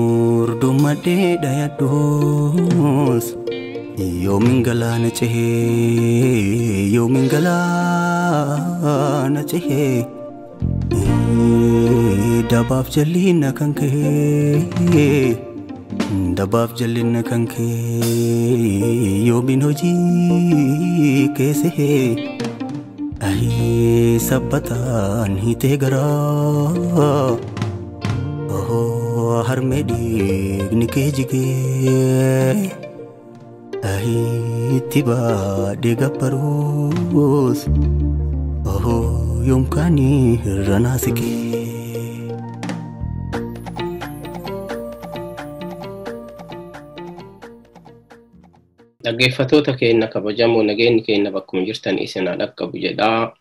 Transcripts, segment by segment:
Gurdumadhee dhayadhuus yoomin galaana cehee yoomin galaana cehee dabaaf jallinna kan kee dabaaf jallinna kan kee yoomin hojii keessee ahii sabbataan hiitee garaa harmee dhiigni kee jigee ahiitti baadhee gabbaruus yoomkaanii irra naasikee. Dhaggeeffattoota keenya kabajamoo nageenyi keenya bakkuma jirtan isin haa dhaqqabu jedhaa.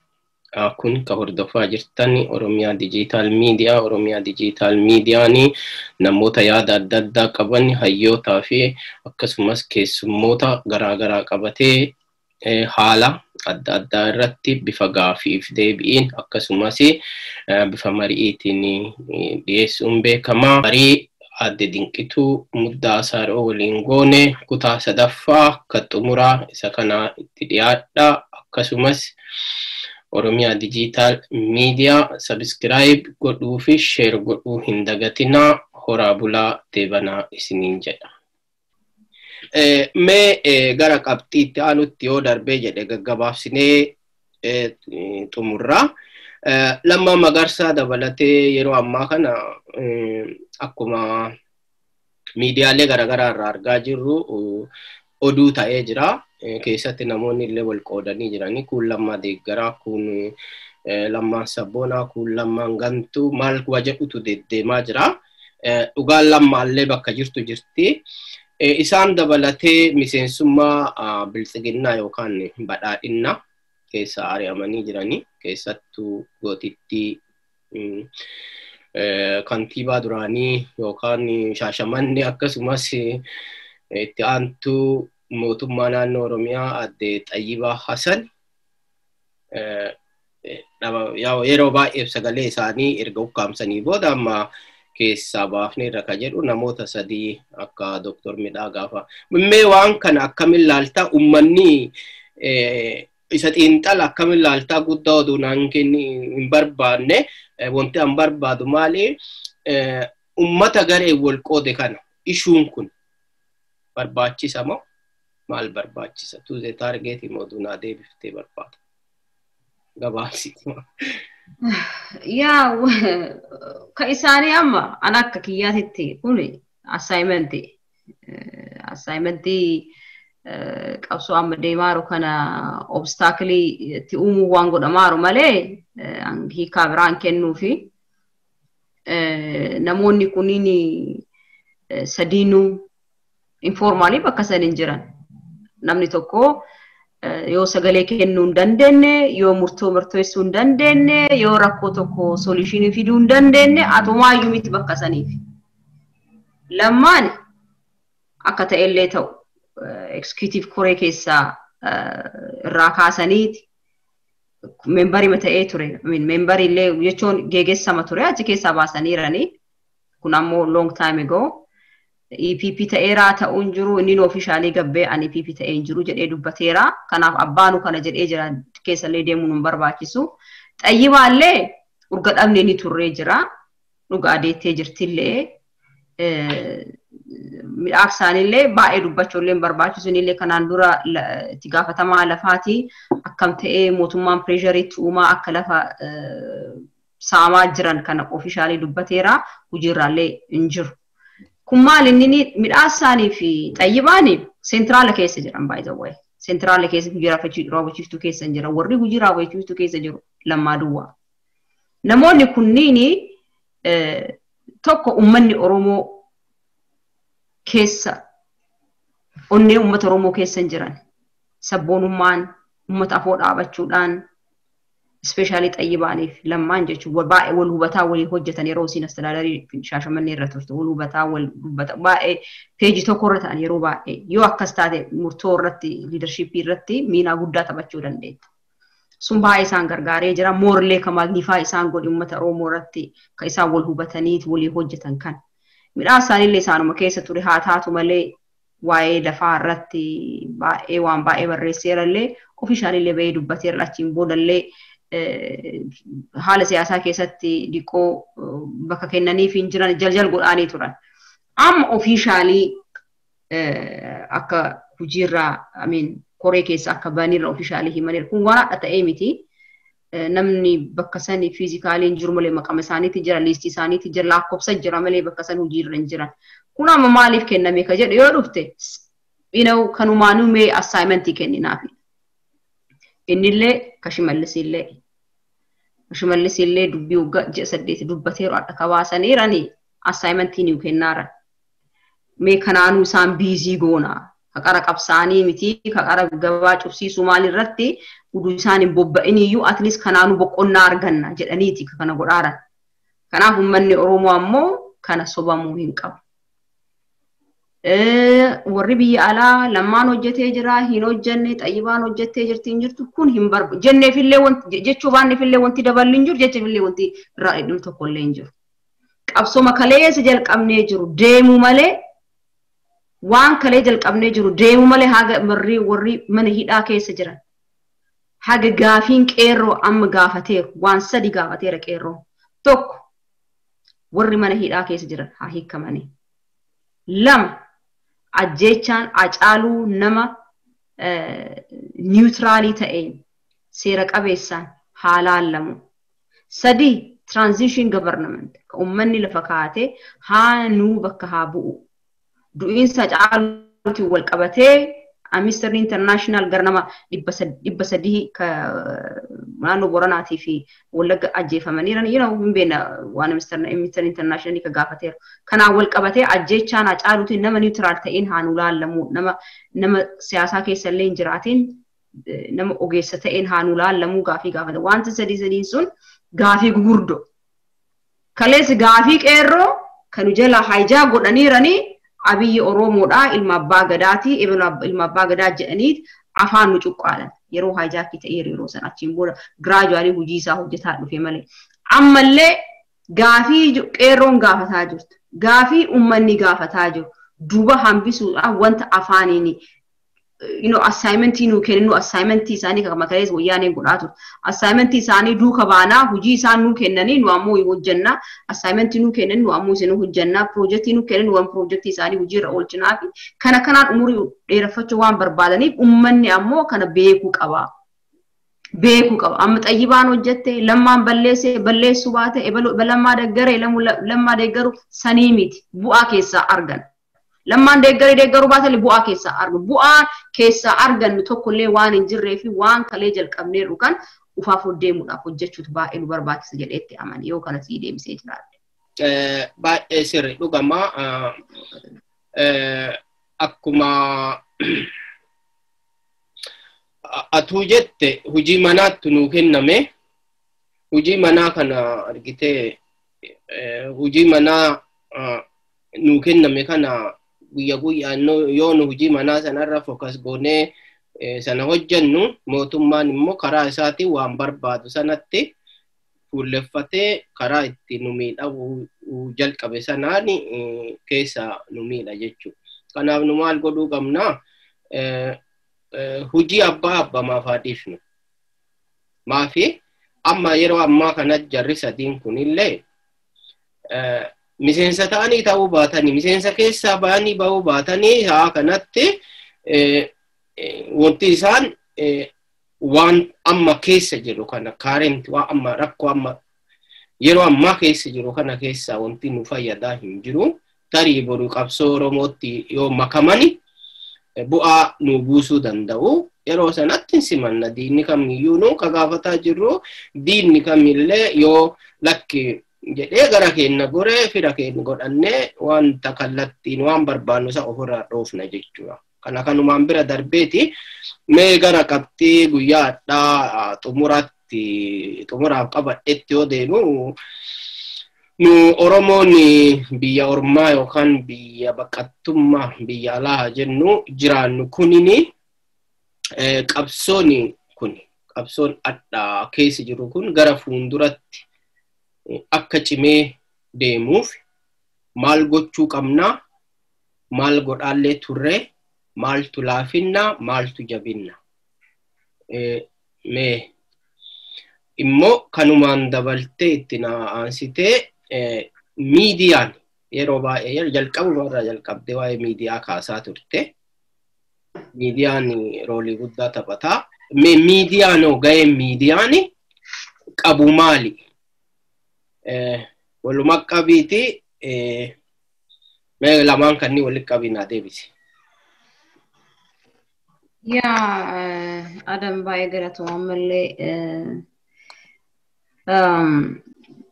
Kun ka hordofaa jirtan Oromiyaa Dijiitaal Miidiyaa. Oromiyaa Dijiitaal Miidiyaan namoota yaada adda addaa qaban hayyootaa fi akkasumas keessummoota garaagaraa qabatee haala adda addaa irratti bifa gaafiif deebi'iin akkasumas bifa mari'iitiin dhiyeessuun beekama. Marii Aadde Dinqituu Muddaa Saaroo waliin goone kutaa sadaffaa kan xumuraa isa kanaa itti dhiyaadha. Akkasumas Oromiyaa Dijiitaal Miidiyaa sabiskiraayib godhuu fi sheer godhuu hin dagatinaa. Horaa bulaa deebanaa isiniin jedha. Mee gara qabxiitti aanutti yoo darbee jedhe gaggabaabsinee xumurraa. Lammaa Magarsaa dabalatee yeroo ammaa kana akkuma miidiyaalee garaagaraa irraa argaa jirru oduu ta'ee jira. Keessatti namoonni illee wal qoodanii jiranii kun Lammaa deeggaraa, kun Lammaan sabboonaa, kun Lammaan gantuu maal waa jedhutu deddeemaa jira. Dhugaan Lammaallee bakka jirtu jirti. Isaan dabalatee miseensummaa biltsiginnaa yookaan badhaadhinnaa keessa ari'amanii jiranii keessattuu gootittii kantiibaa duraanii yookaan Shaashamanne akkasumas itti aantuu mootummaa naannoo Oromiyaa Aadde Xayyibaa Hasan yeroo baay'eef sagalee isaanii erga ukkaamsanii booda amma keessaa baafnee irra ka jedhu namoota sadii akka Dooktor Midhaa gaafa. Mee waan kana akkamiin laaltaa uummanni isa xiinxala akkamiin laaltaa guddaa oduu naan kenni hin barbaanne wanti an barbaadu maali uummata garee wal qoode kana ishuun kun barbaachisa moo maal barbaachisa tuuzee taargeetii oduu naa deebiftee barbaada. Gabaabsitu. Yaa ka isaanii amma an akka kiyyaatitti kun assignmentii qabsoo amma deemaaru kana obstaakilii itti uumuu waan godhamaaru malee hiikaa biraan kennuufi namoonni kunniin sadiinuu informaalii bakka san hin jiran. Namni tokko yoo sagalee kennuu hin dandeenye, yoo murtoo murteessuu hin dandeenye, yoo rakkoo tokko soluushinii fiduu hin dandeenye, atumaayyuu miti bakka saniif. Lammaan akka ta'ellee ta'u executive koree keessaa irraa kaasaniiti membarii ta'ee ture. Membarii illee jechuun geegessama ture achi keessaa baasaniirani. Kun ammoo long time ago. EPP ta'eeraa ta'uun jiru inni oofishaalii gabbee ani EPP ta'ee hin jiru jedhee dubbateera. Kanaaf abbaanu kana jedhee jira keessallee deemuun hin barbaachisu. Xayyibaallee urga dhabne ni turree jira. Dhugaa deettee jirtillee. Midhaaksaanillee baay'ee dubbachuullee hin barbaachisu. Innillee kanaan dura itti gaafatamaa lafaati akkam ta'ee mootummaan pireeshariitti uumaa akka lafa saamaa jiran kana oofishaalii dubbateera. Hojiirraallee hin jiru. Kun maal inni midhaasaanii fi xayyibaani seentiraala keessa jiran by the way. Seentiraala keessa hojii raawwachiiftuu keessa hin jiran. Warri hojii raawwachiiftuu keessa jiru Lammaa duwwaa. Namoonni kunniin tokko uummanni Oromoo keessa onnee uummata Oromoo keessa hin jiran. Sabboonummaan uummata afoo dhaabachuudhaan ispeeshaalii xayyibaaniif Lammaan jechuun baay'ee wal hubataa walii hojjetan yeroo isiin astadaadarii Shaashamannee irra turte wal hubataa wal dubbata baay'ee peejii tokko irra ta'an yeroo baay'ee yoo akkas taate murtoo irratti liidarshiippii irratti miinaa guddaa taphachuu dandeetta. Sun baay'ee isaan gargaaree jira. Moorlee ka maagnifaa isaan godhe uummata Oromoo irratti ka isaan wal hubatanii walii hojjetan kan. Midhaasaanillee isaanuma keessa ture haa taatu malee waa'ee lafaa irratti baay'ee waan baay'ee barreesseerallee ofishaalillee bahee dubbateera achiin boodallee haala siyaasaa keessatti dhiqoo bakka kennaniif hin jiran jaljal godhaanii turan. Amma ofiishaalii akka hojiirraa koree keessa akka banirra ofiishaalii himaniiru. Kun waan hadha ta'ee miti. Namni bakka sani fiizikaaliin jiru malee maqama isaaniitti jira, liistii isaaniitti jira, lakkoofsa jira malee bakka sani hojiirra hin jiran. Kun amma maaliif kenname ka jedhu yoo dhufte kanumaanuu mee assaayimentii kenninaafi. Innillee ka Shimallisillee. Shimallisillee dubbii waggaa ji'a 8 dubbateeru hadha kabaasaniirani assaayimentii niu kennaaran. Mee kanaanuu isaan biizii goonaa. Ka qara qabsaanii miti, ka qara gabaa cufsiisuu maalirratti uduu isaan hin bobba'iniyyuu atleast kanaanuu boqonnaa arganna jedhaniiti kana godhaaran. Kanaaf uummanni Oromoo ammoo kana sobamuu hin qabu. Warri biyya alaa lammaan hojjetee jira, hin hojjenne, xayyibaan hojjettee jirti hin jirtu kun hin barbaadu. Jenneefillee wanti jechuu baanneefillee wanti daballi hin jiru, jechuufillee wanti irraa dhidhimu tokkollee hin jiru. Qabsooma kaleessa jalqabnee jiru deemuu malee waan kalee jalqabnee jiru deemuu malee haga warri mana hidhaa keessa jiran. Haga gaafiin qeerroo amma gaafateeru waan sadi gaafateera qeerroo. Tokko warri mana hidhaa keessa jiran haa hiikamanii. 2 ajjeechaan Hacaaluu nama niwutiraalii ta'een seera qabeessaan haa laallamu. 3 transition government ka uummanni lafa kaa'ate haa nuu bakka haa bu'u. Du'iinsa Hacaaluutiin wal qabatee Amnesty International gara nama 300 ka naannoo Boranaatii fi Wallagga ajjeefamaniiran hin beekna waan Amnesty International ka gaafateeru. Kanaan wal qabatee ajjeechaan Hacaaluutiin nama niwutiraal ta'een haa nu laallamu, nama siyaasaa keessa illee hin jiraatin nama ogeessa ta'een haa nu laallamu gaafii gaafate. Wanti sadiin sun gaafii gugurdoo. Kaleessi gaafii qeerroo kan jala haijaa godhaniiranii Abiyyi Oromoodhaa ilma abbaa gadaatii ilma abbaa gadaa jedhanii afaan nu cuqqaalan yeroo haajaakii ta'ee yeroo san achiin booda giraajuwaalii hojii isaa hojjetaa dhufe malee. Ammallee gaafii qeerroon gaafataa jirtu gaafii uummanni gaafataa jiru duuba hambisuudhaaf wanta afaaniin assignmentii nuu kennu assignmentii isaanii kan makalees wayyaaneen godhaa ture. Assignmentii isaanii duuka baanaa hojii isaan nuu kennanii nu ammoo hojjannaa assignmentii nuu kennan nu ammoo isin hojjannaa piroojeektii nuu kennan waan piroojeektii isaanii hojiirra oolchinaa fi kana kanaan umurii dheereffachuu waan barbaadaniif uummanni ammoo kana beekuu qaba. Beekuu qaba. Amma xayyibaan hojjette lammaan balleessee balleessuu baate lammaa deeggaree lammaa deeggaru sanii miti bu'aa keessaa argan. Lammaan deeggaree deeggaruu baatellee bu'aa keessaa argu. Bu'aa keessaa argannu tokkollee waan hin jirree fi waan kalee jalqabneerru kan ufaaf deemuudhaaf hojjechuutu baay'ee nu barbaachisa jedheetti amani yoo kana sii deebisee jiraadhe. Baay'ee sirri dhugamaa akkuma atuu jette hojii manaatti nuu kenname hojii manaa kana argitee hojii manaa nuu kenname kana guyya guyyaan yoo nu hojii manaa sanarra fokas goonee sana hojjennu mootummaan immoo karaa isaatiin waan barbaadu sanatti fuulleffatee karaa itti nu miidhagu jalqabe sanaan keessa nu miidha jechuudha. Kanaaf nu maal godhuu qabnaa? Hojii abbaa abbamaaf haa dhiifnu. Maafi amma yeroo ammaa kana jarri sadiin kunillee miseensa ta'anii ta'uu baatanii miseensa keessaa ba'anii ba'uu baatanii haa kanatti wanti isaan waan amma keessa jiru kana kaarenti waan amma rakkoo amma yeroo ammaa keessa jiru kana keessaa wanti nu fayyadaa hin jiru. Tarii boru qabsoo Oromootti yoo makamani bu'aa nu buusuu danda'u. Yeroo sanatti simanna diinni kamiyyuu nu ka gaafataa jirru diinni kamillee yoo lakki jedhee gara keenya goree fira keenya godhannee wanta kallattiin waan barbaannu isa ofirraa dhoofna jechuudha. Kana kanumaan bira darbeeti mee gara qabxii guyyaa hadhaa xumuraatti xumuraaf qabadhetti yoo deemu nu Oromoon biyya ormaa yookaan biyya baqattummaa biyya alaa jennu jiraannu kunini qabsoon kun qabsoon addaa keessa jiru kun gara fuulduratti akka cimee deemuuf Maal gochuu qabna? Maal godhaallee turre? Maaltu laafinna? Maaltu jabinna? Mee immoo kanumaan dabaltee itti na aansitee miidiyaan yeroo baay'ee jalqabuma irraa jalqabdee waa'ee miidiyaa kaasaa turte. Miidiyaan roolii guddaa taphataa. Mee miidiyaanoo ga'een miidiyaan qabu maali? Walumaa qabiiti mee lamaan kanneen walitti qabinaa deebisi. Yaa Adam, baay'ee galatoomi ammallee.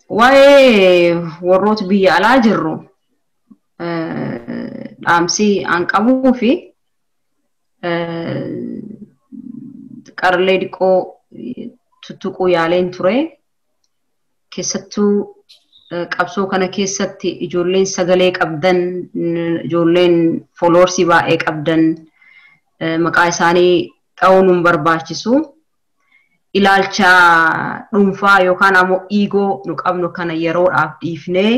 Waa'ee warroota biyya alaa jirru dhaamsi an qabuu fi qarlee dhiqoo tuttuquu yaaleen ture. Keessattuu qabsoo kana keessatti ijoolleen sagalee qabdan, ijoolleen followersii baay'ee qabdan, maqaa isaanii dha'uun nun barbaachisu. Ilaalcha dhuunfaa yookaan ammoo ego nu qabnu kana yeroodhaaf dhiifnee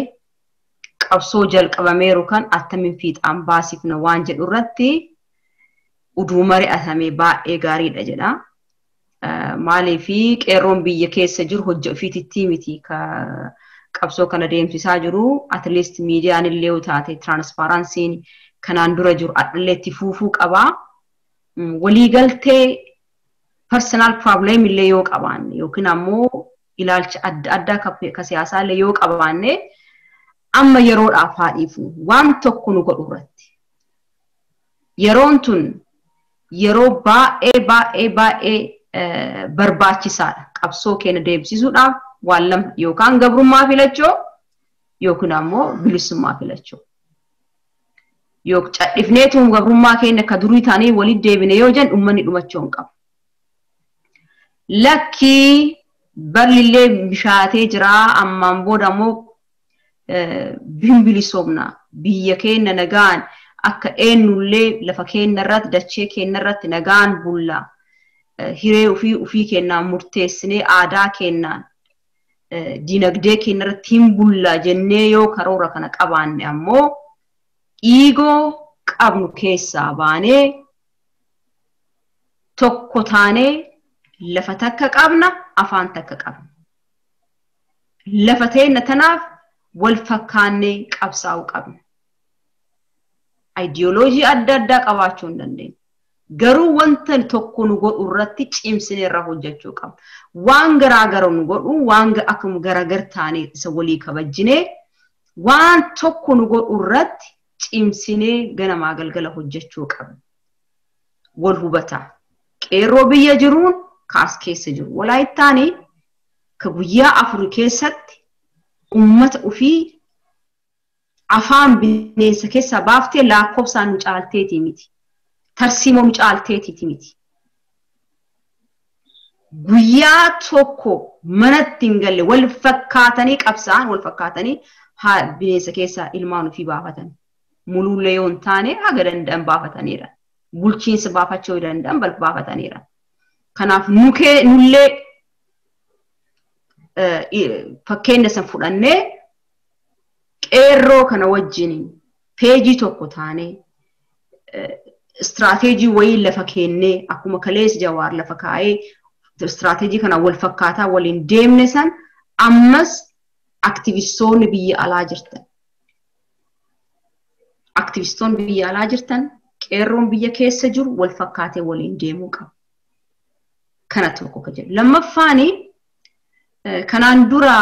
qabsoo jalqabameeru kan attamiin fiixaan baasifna waan jedhu irratti uduu mari'atame baay'ee gaariidha jedha. Maaliifi qeerroon biyya keessa jiru hojii ofiititti miti qabsoo kana deemsisaa jiru. At least miidiyaan illee yoo taate transparencyn kanaan dura jiru adhallee itti fuufuu qabaa. Waliigaltee personal problem illee yoo qabaanne yookiin ammoo ilaalcha adda addaa ka siyaasaa illee yoo qabaanne, amma yeroodhaaf haa dhiifnu waan tokko nu godhu irratti. Yeroon tun yeroo baay'ee baay'ee baay'ee barbaachisaadha. Qabsoo keenya deemsisuudhaaf waan lama, yookaan gabrummaa filachuu yookiin ammoo bilisummaa filachuu. Yoo cadhifneetu gabrummaa keenya akka durii taanee walitti deebine yoo jennu, uummanni dhumachuu hin qabu. Lakkii, barlillee bishaatee jira, ammaan booda ammoo bilisoomna, biyya keenya nagaan akka eenyullee lafa keenya irratti, dachee keenya irratti nagaan bulla, hiree ofii ofii keenyaan murteessinee, aadaa keenyaan, dinagdee keenya irratti hin bulla jennee yoo karoora kana qabaanne, ammoo ego qabnu keessaa baanee tokko taanee, lafa takka qabna, afaan takka qabna. Lafa teenna tanaaf wal fakkaannee qabsaa'uu qabna. Ayidiyooloojii adda addaa qabaachuu hin dandeenya. Garuu wanta tokko nu godhu irratti cimsinee irra hojjechuu qabna. Waan garaagara nu godhu, waan akkuma garagar taanee isa walii kabajjinee, waan tokko nu godhu irratti cimsinee ganamaa galgala hojjechuu qabna. Wal hubataa. Qeerroo biyya jiruun kaas keessa jiru. Walaayittaanii ka guyyaa 4 keessatti ummata ofii afaan bineensa keessaa baaftee lakkoofsaan nu caalteetii miti. Tarsiimoo nu caalteetiiti miti. Guyyaa tokko manatti hin galle, wal fakkaatanii qabsaa'an, wal fakkaatanii haa bineensa keessaa ilmaan ofii baafatan. Muluullee yoo hin taane haga danda'an baafataniira. Bulchiinsa baafachuu yoo danda'an baafataniira. Kanaaf nullee fakkeenya san fudhannee qeerroo kana wajjin peejii tokko taanee, istiraateejii wayii lafa kennee, akkuma kaleessa Jawaar lafa kaa'ee istiraateejii kana wal fakkaataa waliin deemne san, ammas aktivistoonni biyya alaa jirtan. Aktivistoonni biyya alaa jirtan, qeerroon biyya keessa jiru wal fakkaatee waliin deemuu qaba. Kana tokko ka jedhu. Lammaffaani, kanaan dura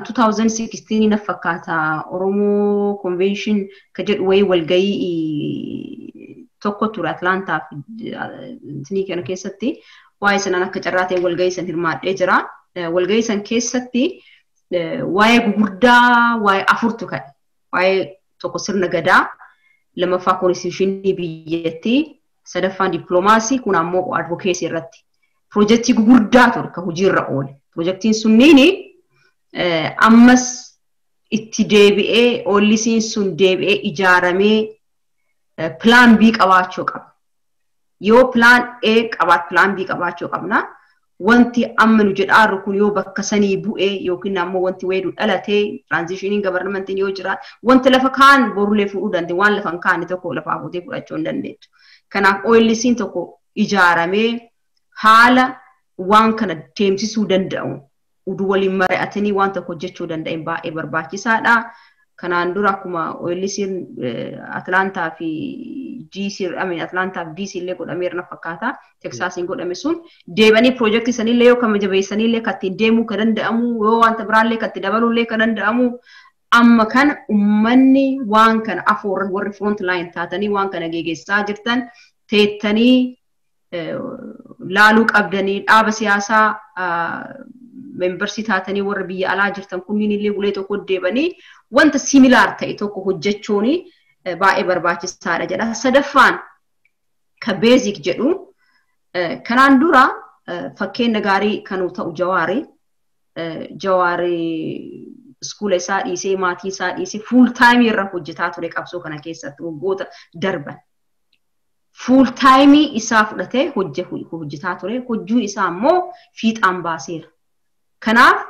2016 na fakkaata, Oromoo Convention ka jedhu wayii walgayii tokko ture Atlaantaa fi kana keessatti. Waa'ee sanaan akka carraa ta'e walgayii san hirmaadhee jira. Walgayii san keessatti waa'ee gugurdaa waa'ee afurtu ka'e. Waa'ee tokko sirna gadaa, lammaffaa constitutionii biyyattii, sadaffaan dippiloomaasii, kun ammoo advocacy irratti. Piroojeektii gugurdaa ture ka hojiirra oole. Piroojeektiin sunniini ammas itti deebi'ee, oollisiin sun deebi'ee ijaaramee plan B qabaachuu qaba. Yoo plan A qabaat, plan B qabaachuu qabna. Wanti amma nu jedhaaru kun yoo bakka sanii bu'ee yookiin ammoo wanti wayii dhalatee transitioning governmentiin yoo jiraate, wanti lafa kaan borulee fuudhuu dandeenya, waan lafa hin kaane tokko lafaa fuutee fudhachuu hin dandeettu. Kanaaf OLC'n tokko ijaaramee haala waan kana deemsisuu danda'u uduu waliin mari'atanii waan tokko hojjechuu danda'an baay'ee barbaachisaadha. Kanaan dura akkuma OLC'n Atlaantaa fi DC, I mean Atlantaa fi DC illee godhameera na fakkaata. Texasiin godhame sun deebanii piroojeektii sanillee yoo kama jabeessanillee kan ittiin deemuu kan danda'amu, yoo wanta biraallee kan itti dabaluullee kan danda'amu. Amma kana uummanni waan kana afoorra warri front line taatanii waan kana geggeessaa jirtan teettanii laaluu qabdanii, dhaaba siyaasaa membersii taatanii warra biyya alaa jirtan kunniin illee ulee tokko deebanii wanta similar ta'e tokko hojjechuun baay'ee barbaachisaadha jedha. Sadaffaan ka basic jedhu, kanaan dura fakkeenya gaarii kan ta'u Jawaari. Jawaari iskuula isaa dhiisee, maatii isaa dhiisee, full time irra hojjetaa ture qabsoo kana keessatti waggoota darban. Full time isaa fudhatee hojjetaa ture. Hojjuun isaa immoo fiixaan baaseera. Kanaaf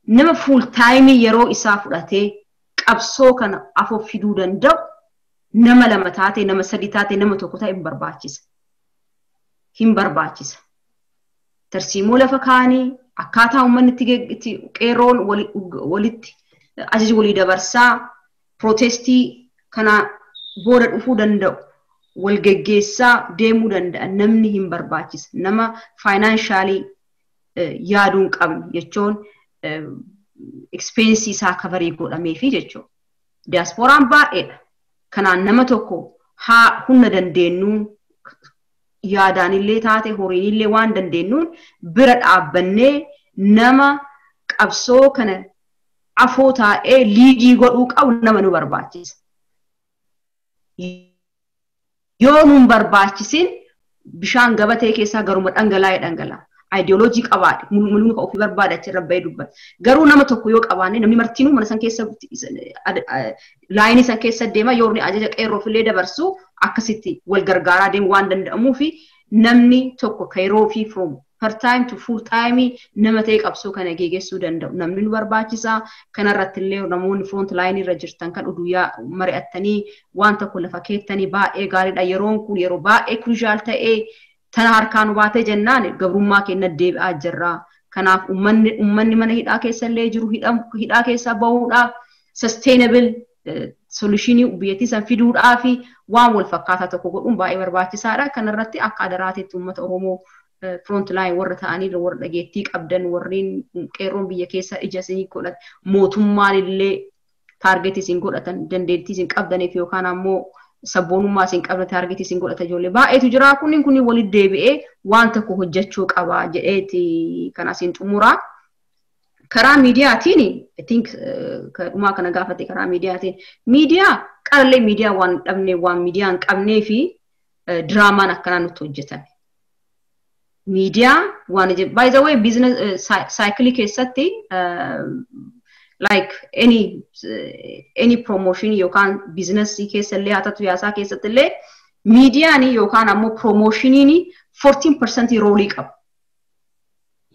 nama full time yeroo isaa fudhatee qabsoo kana afoo fiduu danda'u, nama lama taate, nama sadi taate, nama tokko ta'e hin barbaachisa. Hin barbaachisa. Tarsiimoo lafa kaanii akkaataa uummanni itti qeerroon walitti ajaja walii dabarsaa protestii kana booda dhufuu danda'u wal geggeessaa deemuu danda'a namni hin barbaachisa. Nama financially yaaduu hin qabne jechuun expensii isaa coverii godhameefi jechuudha. Diyaaspooraan baay'eedha. Kanaan nama tokko haa humna dandeenyuun, yaadaanillee taate, horiinillee waan dandeenyuun bira dhaabbannee nama qabsoo kana afoo taa'ee leadii godhuu qabu nama nu barbaachisa. Yoo nun barbaachisin bishaan gabatee keessaa garuma dhangalaa'ee dhangala'a. Ideology qabaadhe mul'uu ka ofii barbaada achirra bahee dubbata. Garuu nama tokko yoo qabaanne, namni martinuu mana san keessa, lineii san keessa deema, yoo inni ajaja qeerroof illee dabarsu akkasitti wal gargaaraa deemu waan danda'amuu fi namni tokko ka yeroo fi from part time to full time nama ta'e qabsoo kana geggeessuu danda'u namni nu barbaachisa. Kanarratti illee namoonni front line irra jirtan kan uduyyaa mari'attanii waan tokko lafa keettanii baay'ee gaariidha. Yeroon kun yeroo baay'ee crucial ta'ee tana harkaa nu baatee jennaan gabrummaa keenya deebi'aa jirra. Kanaaf uummanni mana hidhaa keessa illee jiru hidhaa keessa bahuudhaaf, sustainable solutionii biyyattii san fiduudhaaf waan wal fakkaataa tokko godhuun baay'ee barbaachisaadha. Kanarratti akka adaraateetti uummata Oromoo front line warra ta'anii, warra dhageettii qabdan, warreen qeerroon biyya keessa ija isinii godhatan, mootummaan illee targetii isin godhatan, dandeettii isin qabdaniif yookaan ammoo sabboonummaa isin qabdan targetii isin godhatan ijoollee baay'eetu jira. Kunniin walitti deebi'ee waan tokko hojjechuu qaba jedheeti kan asiin xumuraa. Karaa miidiyaatiin, I think dhumaa kana gaafate, karaa miidiyaatiin miidiyaa qarallee miidiyaa waan dhabne, waan miidiyaa hin qabnee fi diraamaan akkanaa nutti hojjetame. Miidiyaa waan, by the way, business cycle keessatti like any promotion yookaan business keessa illee haa ta'u, siyaasaa keessatti illee, miidiyaan yookaan ammoo promotioniin 14% roleii qaba.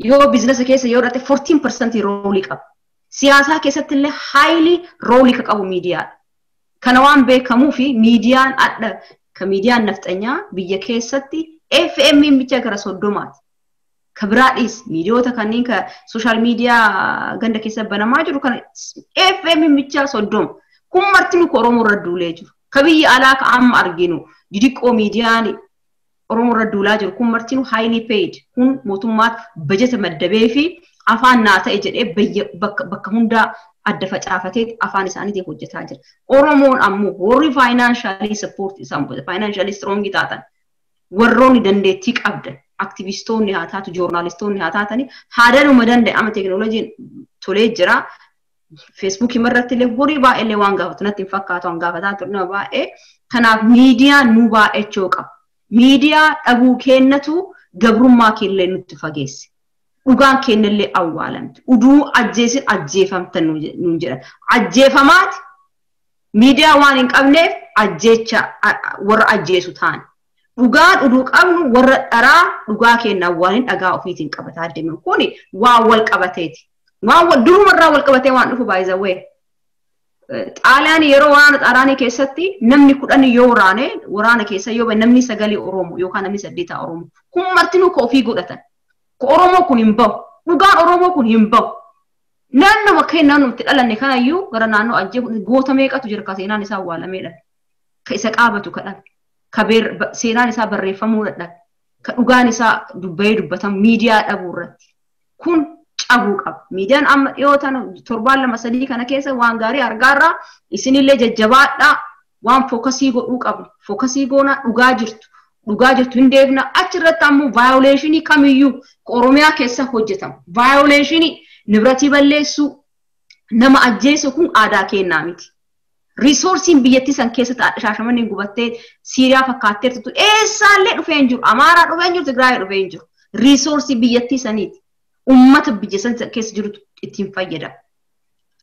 Yoo business keessa yoo dhate 14% roleii qaba. Siyaasaa keessatti illee highly roleii ka qabu miidiyaadha. Kana waan beekamuu fi miidiyaan adda ka miidiyaan nafxanyaa biyya keessatti FM bicha gara 30ti. Ka biraadhis miidiyoota kanneen ka social media ganda keessa banamaa jiru kana FM bicha 30. Kun martinuu ka Oromoo irra duulee jiru. Ka biyya alaa ka amma arginu didiqqoo miidiyaan Oromoo irra duulaa jiru kun martinuu highly paid. Kun mootummaatti bajeta maddabee fi afaan naa ta'e jedhee bakka hundaa adda facaafatee afaan isaaniitiin hojjetaa jira. Oromoon ammoo warri financially support isaan financially strong taatan, warroonni dandeettii qabdan, aktivistoonni haa taatu, joornaalistoonni haa taatani, haadanuma danda'e, amma teekinooloojiin tolee jira. Feesbuukii irratti illee horii baay'ee illee waan gaafatu natti hin fakkaatu, waan gaafataa ture nama baay'ee. Kanaaf miidiyaan nu baay'achuu qaba. Miidiyaa dhabuu kennatu gabrummaa keellee nutti fageesse. Dhugaan kennallee awwaalamti. Uduu ajjeesin ajjeefamtan nuun jedhan. Ajjeefamaati miidiyaa waan hin qabneef ajjeecha warra ajjeesu ta'an. Dhugaa dhuduu qabnu warra dharaa dhugaa keenya waan hin dhagaa ofiitiin qabataa deeman kuni waan wal qabateeti. Waan durumarraa wal qabatee waan dhufu baay'izawwee. Xaaliyaan yeroo waraana xaalaanii keessatti namni 10 yoo waraane waraana keessa yoo namni 9 Oromoo yookaan namni 8 Oromoo kun martinuu ka ofii godhatan. Ka Oromoo kun hin bahu. Dhugaan Oromoo kun hin bahu. Naannoo keenya naannoo itti dhalanne kanayyuu gara naannoo ajjee goota meeqatu jira ka seenaan isaa awwaalameedha. Ka isa qaabatu kadhan. Ka seenaan isaa barreeffamuu dadhabe. Ka dhugaan isaa dubbayee dubbatamu miidiyaa dhabuu irratti. Kun cabuu qaba. Miidiyaan amma dhiyoo tana torbaan 2-3 kana keessa waan gaarii argaarraa isinillee jajjabaadhaa waan fookasii godhuu qabnu. Fookasii goonaa dhugaa jirtu. Dhugaa jirtu hin deebina. Achirratti ammoo vaayoleeshinii kamiyyuu Oromiyaa keessa hojjetamu. Vaayoleeshinii nibratii balleessuu nama ajjeesu kun aadaa keenyaa miti. Riisoorsiin biyyattii san keessa Shaashamanneen gubattee Siiriyaa fakkaatteertu eessaallee dhufee hin jiru. Amaaraa dhufee hin jiru, Tigraay dhufee hin jiru. Riisoorsii biyyattii saniiti. Uummata biyya san keessa jirutu ittiin fayyadama.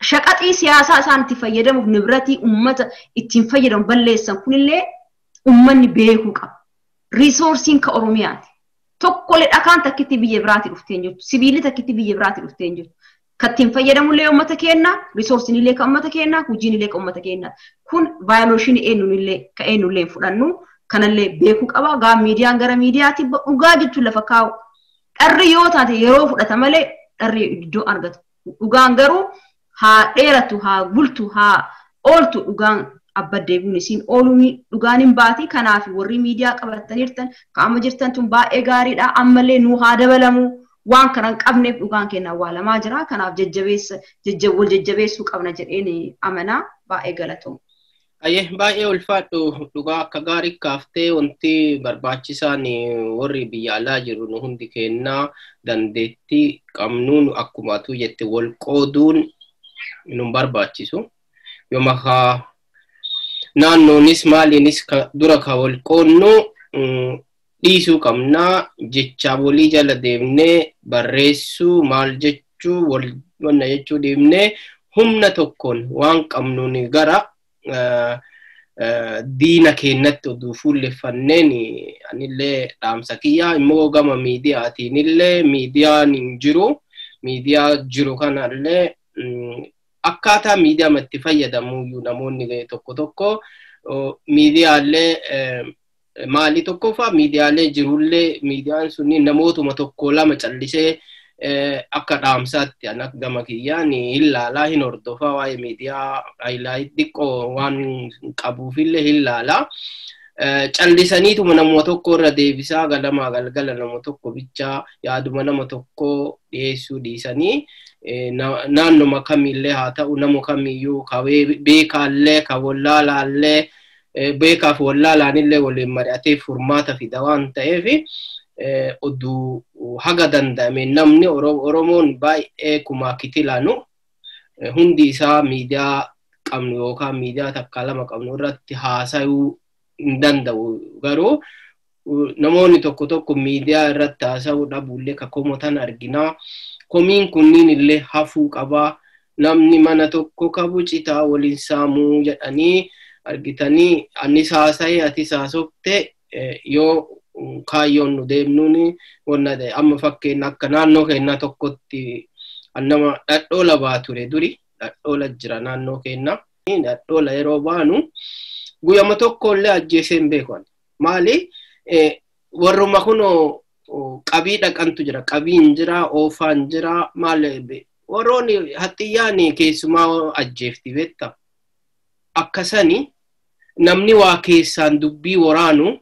Shaqaxii siyaasaa isaan itti fayyadamuuf nibratii uummata ittiin fayyadamu balleessan kunillee uummanni beekuu qaba. Riisoorsiin ka Oromiyaati. Tokkollee dhakaan takkitti biyya biraatti dhuftee hin jirtu. Sibiilli takkitti biyya biraatti dhuftee hin jirtu. Kattiin fayyadamullee uummata keenya, riisoorsiin illee kan uummata keenya, hojiin illee kan uummata keenya. Kun vaayoleeshinii eenyuunillee ka eenyullee hin fudhannu kanallee beekuu qaba. Gaa miidiyaan gara miidiyaatti dhugaa jechuun lafa kaa'u. Dharri yoo taate yeroo fudhata malee dharri iddoo argatu. Dhugaan garuu haa dheeratu, haa bultu, haa ooltu dhugaan abba deebiin isiin ooluu dhugaan hin baati. Kanaaf warri miidiyaa qabataniirtan ka amma jirtan tun baay'ee gaariidha. Ammallee nuu haa dabalamu. Waan kana hin qabneef dhugaan keenya awwaalamaa jira. Kanaaf wal jajjabeessuu qabna jedheen amanaa. Baay'ee galatooma. Ayyee baay'ee ulfaadhu dhugaa akka gaarii kaaftee wanti barbaachisaan warri biyya alaa jiru nu hundi kennaa dandeettii qabnuun akkuma atuu jette wal qooduun nu barbaachisu. Yooma haa naannoonis maaliinis dura ka wal qoodnu dhiisuu qabnaa jecha walii jala deemnee barreessuu maal jechuu wal wanna jechuu deemnee humna tokkoon waan qabnuun gara diina keenyatti oduu fuulleffanneen anillee dhaamsa kiyyaa immoo gama miidiyaatiin illee miidiyaan hin jiru miidiyaa jiru kanallee akkaataa miidiyaa itti fayyadamuyyuu namoonni tokko tokko miidiyaalee maali tokkoffaa miidiyaalee jirullee miidiyaan sunni namootuma tokko lama callisee akka dhaamsaatti an akka gama kiyyaan hin laalaa hin hordofaa waa'ee miidiyaa haayilaayit xiqqoo waan qabuufillee hin laalaa. Callisaniituma nama tokko irra deebisaa galamaa galgala nama tokko bichaa yaaduma nama tokko dhiyeessuu dhiisanii naannoma kamiillee haa ta'u nama kamiyyuu ka beekaallee ka wallaalaallee beekaaf wallaalaanillee waliin mari'atee furmaata fida waan ta'eef oduu haga danda'ame namni Oromoon baay'ee kumaa kitilaanu hundi isaa miidiyaa qabnu yookaan miidiyaa takka lama qabnu irratti haasayuu hin danda'u garuu namoonni tokko tokko miidiyaa irratti haasa'uu dhabuullee ka komotan arginaa. Komiin kunniin illee hafuu qabaa. Namni mana tokko qabu citaa waliin saamuu jedhanii argitanii anis haasa'ee atis haasofte yoo kaayyoon nu deemnuun wanna ta'e amma fakkeenya akka naannoo keenyaa tokkotti nama dhadhoola baa ture duri dhadhoola jira naannoo keenyaa dhadhoola yeroo baanu guyyama tokko illee ajjeesee hin beeku. Maali warruma kunoo qabii dhaqantu jira qabiin jira oofaan jira maal warroonni haxiyyaan keessumaa ajjeefti beektaa akkasani namni waa keessaan dubbii waraanu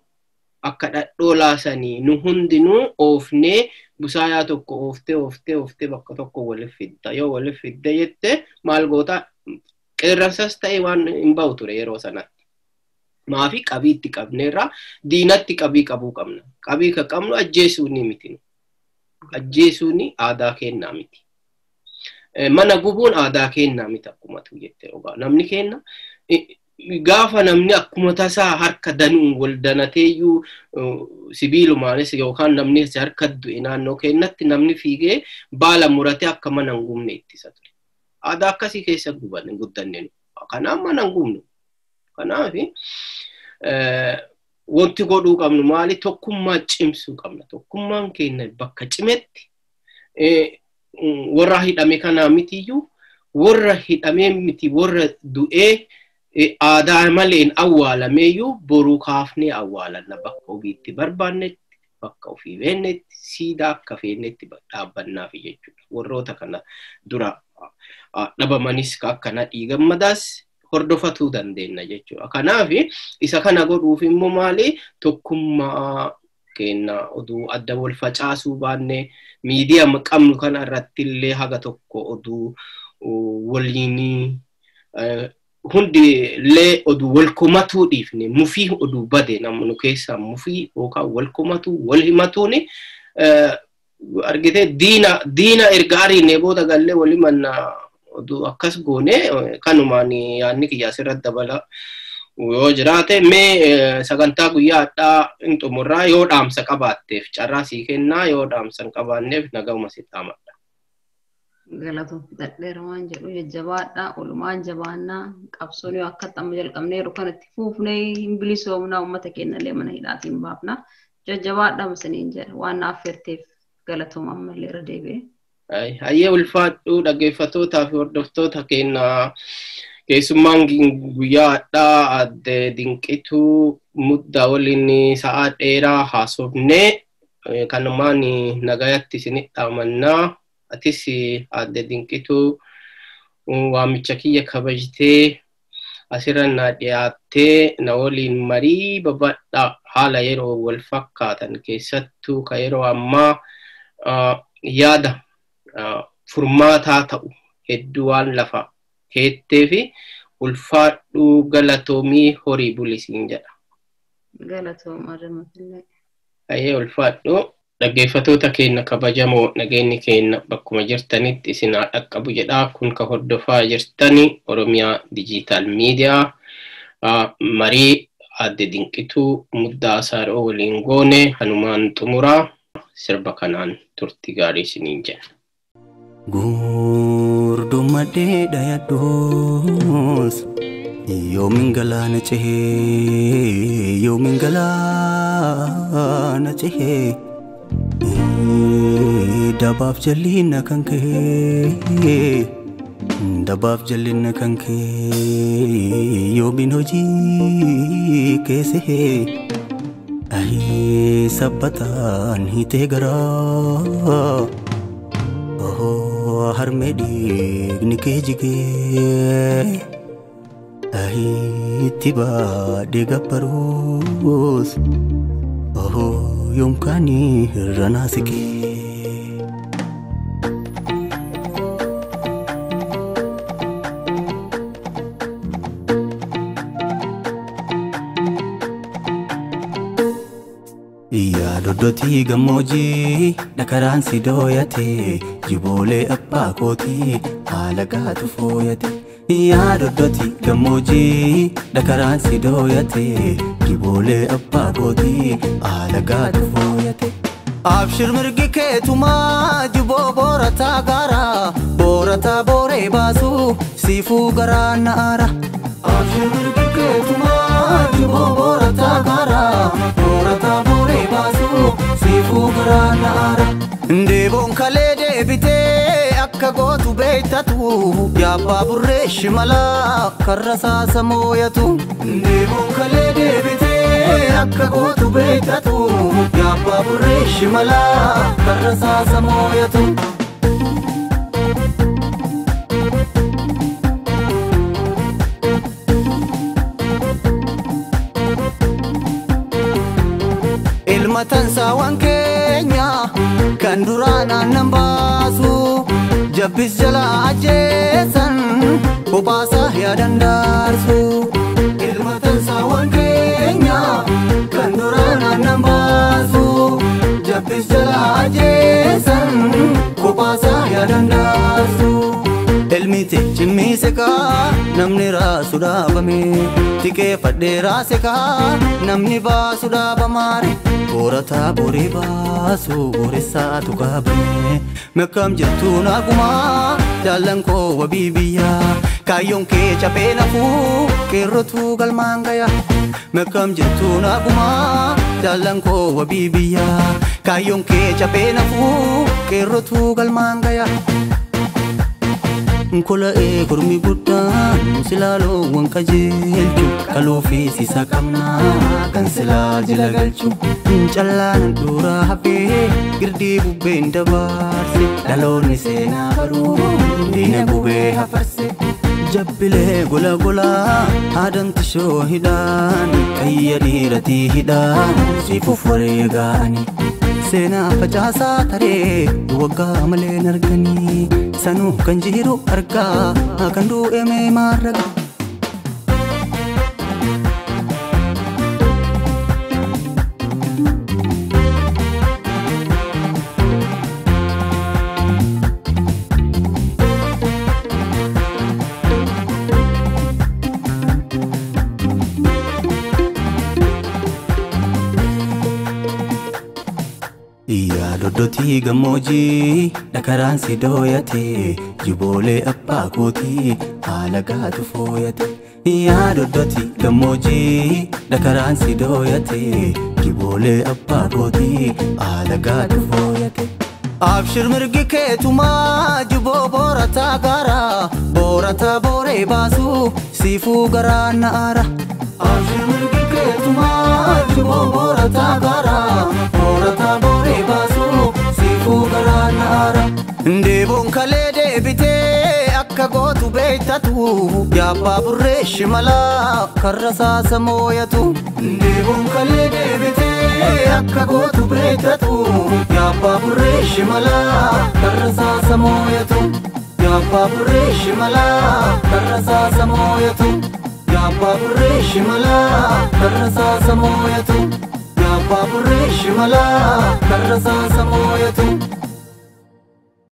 akka dhadhoolaasanii nu hundinuu oofnee busaayaa tokko ooftee ooftee ooftee bakka tokko waliif fidda yoo waliif fidde jette maal goota qeerransas ta'e waan hin ba'u ture yeroo sanatti. Maafi qabii itti qabneerra diinatti qabii qabuu qabna. Qabii ka qabnu ajjeesuuni miti. Ajjeesuuni aadaa kennaa miti. Mana gubuun aadaa kennaa miti akkuma tu jette ogaa namni kenna gaafa namni akkuma tasaa harka danuun wal danateeyyuu sibiilumaanis yookaan namni harka du'e naannoo keenyatti namni fiigee baala muratee akka mana hin gubne ittisa ture. Aadaa akkasii keessa guddanne nu. Kanaaf mana hin gubnu. Kanaaf Wanti godhuu qabnu maali? Tokkummaa cimsuu qabna. Tokkummaan keenya bakka cimetti warra hidhame kanaa mitiyyuu warra hidhamee miti warra du'ee aadaa maleen awwaalameeyyuu boruu kaafnee awwaalanna bakka ofiitti barbaannetti bakka ofii beennetti siidaa akka feennetti dhaabbannaafi jechuudha. Warroota kana dura dhabamanis akkana dhiigammadaas hordofatuu dandeenya jechuudha. Kanaaf isa kana godhuuf immoo maali tokkummaa keenya oduu adda wal facaasuu baanne miidiyaa qabnu kana irratti illee haga tokko oduu waliin hundi illee oduu wal komatuu dhiifne mufii oduu bade namni keessaa mufii yookaan wal komatuu wal himatuuni argitee diina erga ariinee booda gallee wal himanna oduu akkas goone kanumaan yaadni kiyya asirratti dabala yoo jiraate mee sagantaa guyyaa hadhaa hin xumurraa yoo dhaamsa qabaatteef carraa sii kennaa yoo dhaamsa hin qabaanneef nagahuma si dhaamadha. Galatoon fixadheera waan jedhu jajjabaadha oolmaan jabaannaa qabsoon yoo akka amma jalqabneeru kanatti fuufnee hin bilisoomnaa uummata keenyallee mana hidhaatiin baafna jajjabaadha misiniin jedha waan naaf feerteef galatoon ammallee irra deebi'e. Hayyee ulfaadhuu dhaggeeffattootaa fi hordoftoota keenya keessummaan guyyaa hadhaa adde Dinqituu Muddaa waliin sa'aa dheeraa haasofnee kanumaan nagayatti isinitti dhaamannaa. Atis adde Dinqituu waamicha kiyya kabajtee asirra na dhiyaattee na waliin marii babadhaa haala yeroo wal fakkaatan keessattuu ka yeroo ammaa yaada furmaataa ta'u hedduu waan lafa keettee fi ulfaadhuu galatoomii horii bulisiin jedha. Galatoom Adamatullee. Hayyee ulfaadhuu. Dhaggeeffattoota keenya kabajamoo nageenyi keenya bakkuma jirtanitti isin haa dhaqqabu jedha. Kun ka hordofaa jirtani Oromiyaa Dijiitaal Miidiyaa marii adde Dinqituu Muddaa Saaroo waliin goone hanumaan xumuraa sirba kanaan turtii gaarii isiniin jenna. Gurdumadhee dhayadhuus yoomin galaana cehee yoomin galaana cehee dabaaf jallinna kan kee dabaaf jallinna kan kee yoomin hojii keessee ahii sabbataan hiitee garaa harmee dhiigni kee jigee ahiitti baadhee gabbaruus yoomkaanii irra naasikee. Doddotii gammoojjii dhakaraan si dooyate jiboolee abbaa kootii haala gaatu fooyate. Yaa doddotii gammoojjii dhakaraan si dooyate jiboolee abbaa kootii haala gaatu fooyate. Abshir mirgi keetumaa jiboo boorataa gaara boorataa booree baasu siifuu garaa na'aara. Abshir mirgi keetumaa jiboo boorataa gaara boorataa booree baasu siifuu garaa na'aara. Deeboon kalee deebitee akka gootu beektatu yaabbaa burree shimalaa karra saasa mooyatu. Deeboon kalee deebitee akka gootu beektatu yaabbaa burree shimalaa karra saasa mooyatu. Ilma tansaawwan keenya kan duraan aannan baasu jabbis jala ajjeesan bobaasaa yaadan daarsu. Ilma tansaawwan keenya kan duraan aannan baasu jabbis jala ajjeesan bobaasaa yaadan daarsu. Ilmi cimmise kaa namni raasu dhaabame tiqeeffadhee raase kaa namni baasu dhaabamaare. Boorataa booree baasu booressaatu qabame mekkam jettuun akkuma jaallan koo wabii biyyaa Kaayyoon kee caphee nafuu qeerrotu galmaan gaya. Meqam jirtu naagumaa jaallan koo wabii biyyaa. Kaayyoon kee caphee nafuu qeerrotu galmaan gaya. Nkola'ee kormi guddaan silaaloo qajeelchu qaluu fi sisa qabnaa kan silaa jila galchu. Callaan duraa hafee girdii bubbeen dabarse dhaloonni seenaa baruu diina gubee hafarse. Jabbilee gola golaa haadan tishoo hidhaan qayya dhiiratii hidhaan siifuuf wareegaani. Seenaa facaasaa taree waggaa malee arganii sanuu kan jiru argaa kan du'e mee maarraga. Doddotii gammoojjii dhakaraan si dooyate jiboolee abbaa kootii haala gaatu fooyate. Yaa doddotii gammoojjii dhakaraan si dooyate jiboolee abbaa kootii haala gaatu fooyate. Abshir mirgi keetumaa jiboo boorataa gaara boorataa booree baasuu siifuu garaa na'aara. Abshir mirgi keetumaa jiboo boorataa gaara boorataa booree baasuu siifuu garaa na'aara. Deeboon kalee deebitee akka gootu beektatu yaabbaa burree shimalaa karra saasa mooyatu. Deeboon kalee deebitee akka gootu beektatu yaabbaa burree shimalaa karra saasa mooyatu. Yaabbaa burree shimalaa karra saasa mooyatu. Yaabbaa burree shimalaa karra saasa mooyatu. Yaabbaa burree shimalaa karra saasa mooyatu.